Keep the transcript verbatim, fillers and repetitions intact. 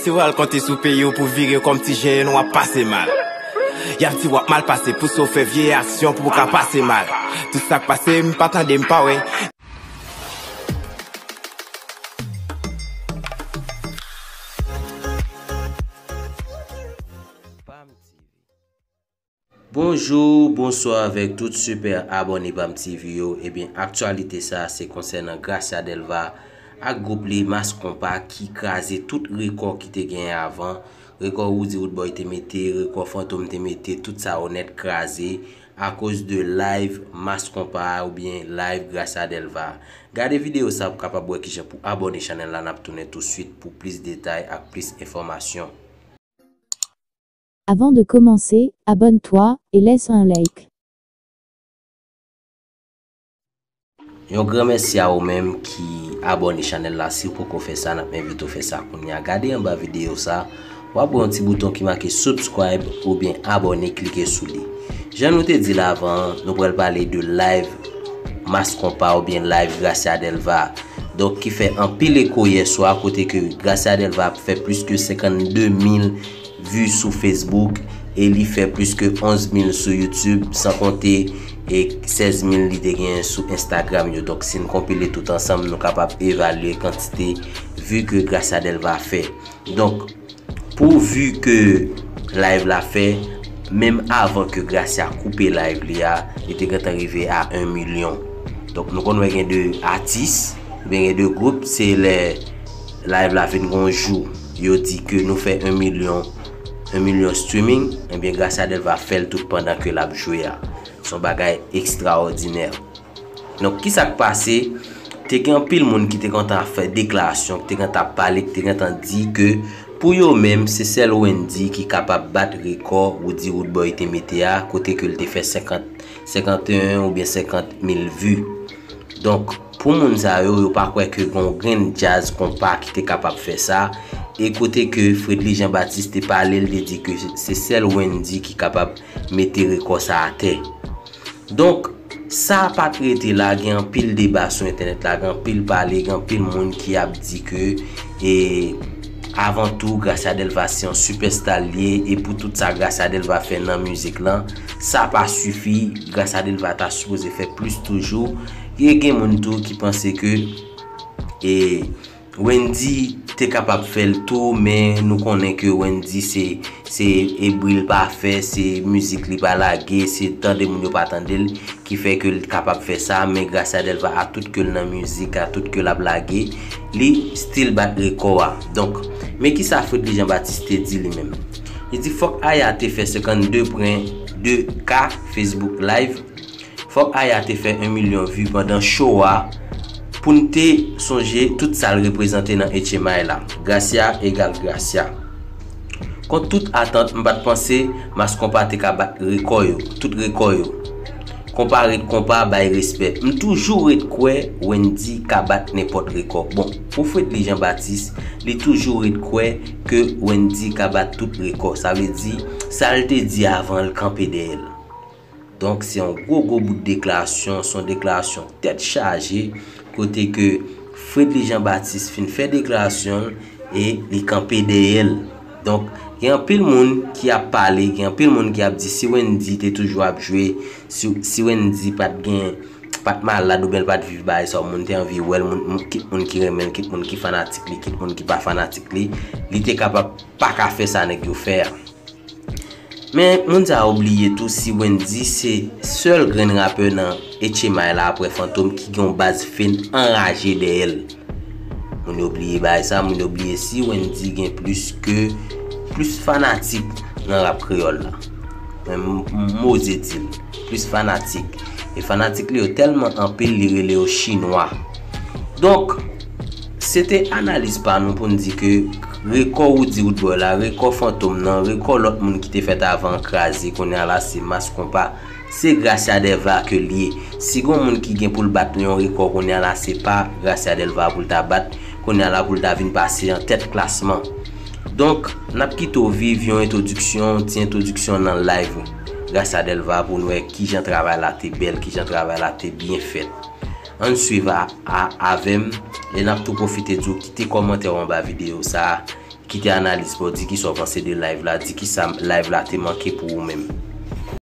Si w al konte sou peyi w pou vire kòm ti jèn, w ap pase mal. Y ap di w ap mal pase, pouse w fè vye aksyon pou w ka pase mal. Tout sa k pase, m pa tande, m pa wè. Bonjou, bonswa avèk tout sipè abòne Pam T V yo. Ebyen, aktyalite sa a se konsènan Gracia Delva ak gwoup li Mass Konpa ki kraze tout rekò ki te genyen avan. Rekò Roody Roodboy te mete, rekò Fantom te mete, tout sa yo nèt kraze akoz de live Mass Konpa a oubyen live Gracia Delva. Gade videyo sa pou kapab wè kijan pou abòne chanèl la, n ap tounen touswit pou plis detay ak plis enfòmasyon. Avant de commencer, abonne-toi et laisse un like. Yon gran mèsi a ou menm ki abòne chanèl la. Si w poko fè sa, n ap envite w fè sa kounye a. Gade anba videyo sa, w ap wè yon ti bouton ki make subscribe oubyen abòne, klike sou li. Jan nou te di l avan, nou pral pale de live Mass Konpa oubyen live Gracia Delva. Donk, ki fè anpil eko yè swa, kote ke Gracia Delva ap fè plis ke senkannde mil vi sou Facebook e li fè plis ke onz mil sou YouTube, san konte e sèz mil li te genyen sou Instagram yo. Donk, si n konpile tout ansanm, nou kapab evalye kantite vi ke Gracia Delva fè. Donk, pou vi ke live la fè, menm avan ke Gracia koupe live li a, li te gentan rive a en milyon. Donk, nou konn wè gen de atis, oubyen gen de gwoup, se lè live la fin gon jou, yo di ke nou fè en milyon, en milyon streaming, ebyen, Gracia Delva fè l tout pandan ke l ap jwe a. Se yon bagay ekstraòdinè. Donk, kisa k pase? Te gen anpil moun ki te kontan ap fè deklarasyon, ki te kontan ap pale, ki te kontan di ke pou yo menm, se sèl Wendyy ki kapab bat rekò Roody Roodboy te mete a, kote ke l te fè senkant, senkant e en oubyen senkant mil vi. Donk, pou moun sa yo, yo pa kwè ke gon grenn djaz konpa ki te kapab fè sa, e kote ke Fredly Jean Baptiste te pale, l te di ke se, se sèl Wendyy ki kapab mete rekò sa atè. Donk, sa pa t rete la, gen anpil deba sou entènèt la, gen anpil pale, gen anpil moun ki ap di ke, e, avan tou, Gracia Delva se yon sipèsta l ye, e pou tout sa Gracia Delva fè nan mizik lan, sa pa sifi, Gracia Delva ta sipoze fè plis toujou. E gen moun tou ki panse ke, e, Wendyy te kapab fè l tou, men nou konnen ke Wendyy se, se, e, bri l pa fè, se mizik li pa lage, se tande moun yo pa tande l, ki fè ke l kapab fè sa, men Gracia Delva a tout ke l nan mizik, a tout ke l ap lage, li still bat rekò a. Donk, men kisa Fredly Jean Baptiste te di li menm? Li di fòk Aya te fè senkannde pwen de K Facebook Live, fòk Aya te fè en milyon vi pandan show a, pou n te sonje tout sa l reprezante nan H M I la. Gracia egal Gracia. Kont tout atant, m pa t panse Mass Konpa te ka bat rekò yo, tout rekò yo. Konpa ret konpa, bay respè. M toujou ret kwè Wendyy ka bat nenpòt rekò. Bon, pou Fredly Jean Baptiste, li toujou ret kwè ke Wendyy ka bat tout rekò. Sa vle di, sa l te di avan, l kanpe dèyè l. Donk, se yon gwo, gwo bout deklarasyon, se yon deklarasyon tèt chaje, kote ke Fredly Jean Baptiste fin fè deklarasyon l e li kanpe dèyè l. Donk, gen anpil moun ki ap pale, gen anpil moun ki ap di si Wendyy te toujou ap jwe, si, si Wendyy pa t gen, pa t malad oubyen l pa t viv bagay sa yo, moun te anvi wè l, moun, moun, kit moun ki renmen l, kit moun ki fanatik li, kit moun ki pa fanatik li, li te kapab pa ka fè sa nèg yo fè a. Men, moun sa yo bliye tou si Wendyy se sèl grenn rapè nan H M I la apre Fantom ki gen yon baz fen anraje dèyè l. Moun yo bliye bagay sa, moun yo bliye si Wendyy gen plis ke, plis fanatik nan rap kreyòl la. Men m, m oze di l, plis fanatik. E fanatik li yo tèlman anpil, li rele yo chinwa. Donk, se te analiz pa nou pou n di ke rekò Roody Roodboy la, rekò Fantom nan, rekò lòt moun ki te fèt avan an kraze, kounye a la se Mass Konpa, se Gracia Delva ke l ye. Si gon moun ki gen pou l bat yon rekò kounye a la, se pa Gracia Delva pou l ta bat, kounye a la pou l ta vin pase an tèt klasman. Donk, n ap kite w viv yon entwodiksyon, ti entwodiksyon nan live Gracia Delva pou n wè kijan travay la te bèl, kijan travay la te byen fèt. Ann swiv a, a, avè m, e n ap tou pwofite di w kite kòmantè w anba videyo sa a, Kite analiz pa w, di kisa w panse de live la, di kisa live la te manke pou ou menm.